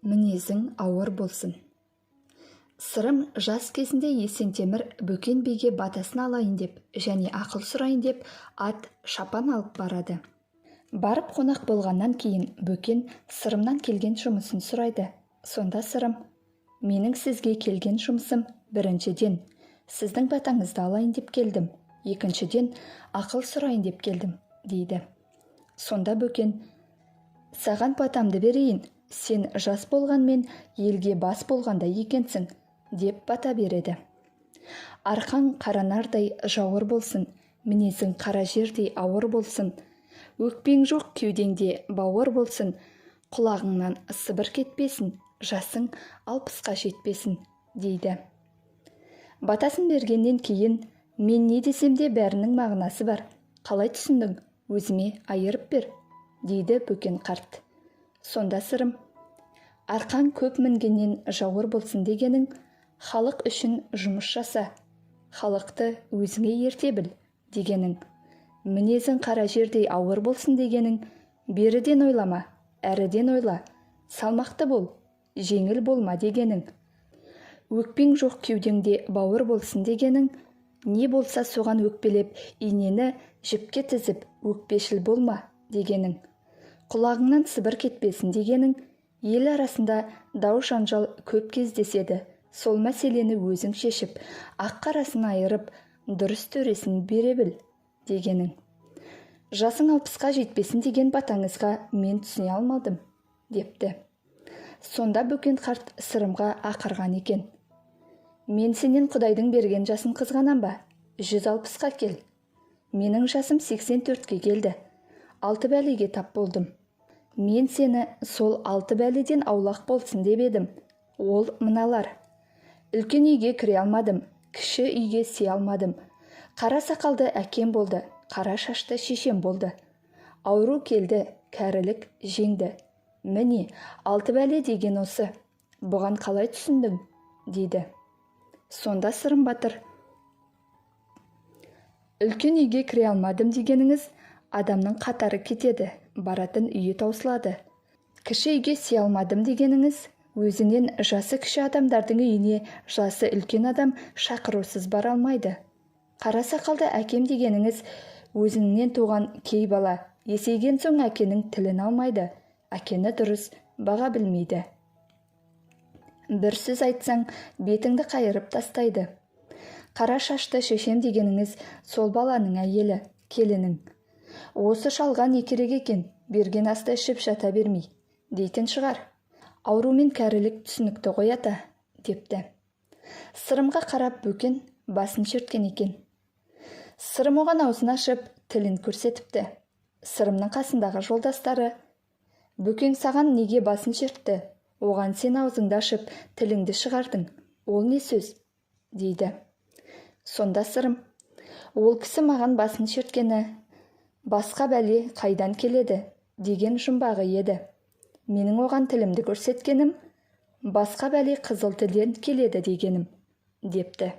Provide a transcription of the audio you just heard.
Мінезің ауыр болсын. Сырым жас кезінде Есентемір Бөкен биге батасын алайын деп және ақыл сұрайын деп ат, шапан алып барады. Барып қонақ болғаннан кейін Бөкен Сырымнан келген жұмысын сұрайды. Сонда Сырым: «Менің сізге келген жұмысым, біріншіден, сіздің батаңызды алайын деп келдім, екіншіден, ақыл сұрайын деп келдім», – дейді. Сонда Бөкен: «Саған батамды берейін, сен жас болғанмен елге бас болғандай екенсің», – деп бата береді. «Арқаң қара нардай жауыр болсын, мінезің қара жердей ауыр болсын, өкпең жоқ, кеудеңде бауыр болсын, құлағыңнан сыбыр кетпесін, жасың 60-қа жетпесін», – дейді. Батасын бергеннен кейін: «Мен не десем де, бәрінің мағынасы бар, қалай түсіндің, өзіме айырып бер», – дейді Бөкен қарт. Сонда Сырым: «Арқаң көп мінгеннен жауыр болсын дегенің – халық үшін жұмыс жаса, халықты өзіңе ерте біл дегенің, мінезің қара жердей ауыр болсын дегенің – беріден ойлама, әріден ойла, салмақты бол, жеңіл болма дегенің, өкпең жоқ, кеудеңде бауыр болсын дегенің – не болса соған өкпелеп, инені жіпке тізіп, өкпешіл болма дегенің, құлағыңнан сыбыр кетпесін дегенің – ел арасында дау жанжал көп кездеседі, сол мәселені өзің шешіп, ақ қарасын айырып, дұрыс төресін бере біл дегенің, жасың 60-қа жетпесін деген батаңызға мен түсіне алмадым», – депті. Сонда Бөкен қарт Сырымға ақырған екен: «Мен сенен құдайдың берген жасын қызғанам ба? 160-қа кел, менің жасым 84-ке келді, алты бәлеге тап болдым. Мен сені сол алты бәледен аулақ болсын деп едім. Ол мыналар: үлкен үйге кіре алмадым, кіші үйге сыя алмадым, қара сақалды әкем болды, қара шашты шешем болды, ауру келді, кәрілік жеңді. Міне, алты бәле деген осы. Бұған қалай түсіндің?» – дейді. Сонда Сырым батыр: «Үлкен үйге кіре алмадым дегеніңіз – адамның қатары кетеді, баратын үйі таусылады. Кіші үйге сыя алмадым дегеніңіз – өзінен жасы кіші адамдардың үйіне жасы үлкен адам шақырусыз бара алмайды. Қара сақалды әкем дегеніңіз – өзіңнен туған кей бала есейген соң әкенің тілін алмайды, әкені дұрыс баға білмейді, бір сөз айтсаң, бетіңді қайырып тастайды. Қара шашты шешем дегеніңіз – сол баланың әйелі, келінің. Осы шалға не керек екен, берген асты ішіп жата бермей дейтін шығар. Ауру мен кәрілік түсінікті ғой, ата», – депті. Сырымға қарап Бөкен басын шерткен екен. Сырым оған аузын ашып, тілін көрсетіпті. Сырымның қасындағы жолдастары: «Бөкең саған неге басын шертті? Оған сен аузыңды ашып, тіліңді шығардың, ол не сөз?» – дейді. Сонда Сырым: «Ол кісі маған басын шерткені басқа бәле қайдан келеді деген жұмбағы еді. Менің оған тілімді көрсеткенім басқа бәле қызыл тілден келеді дегенім», – депті.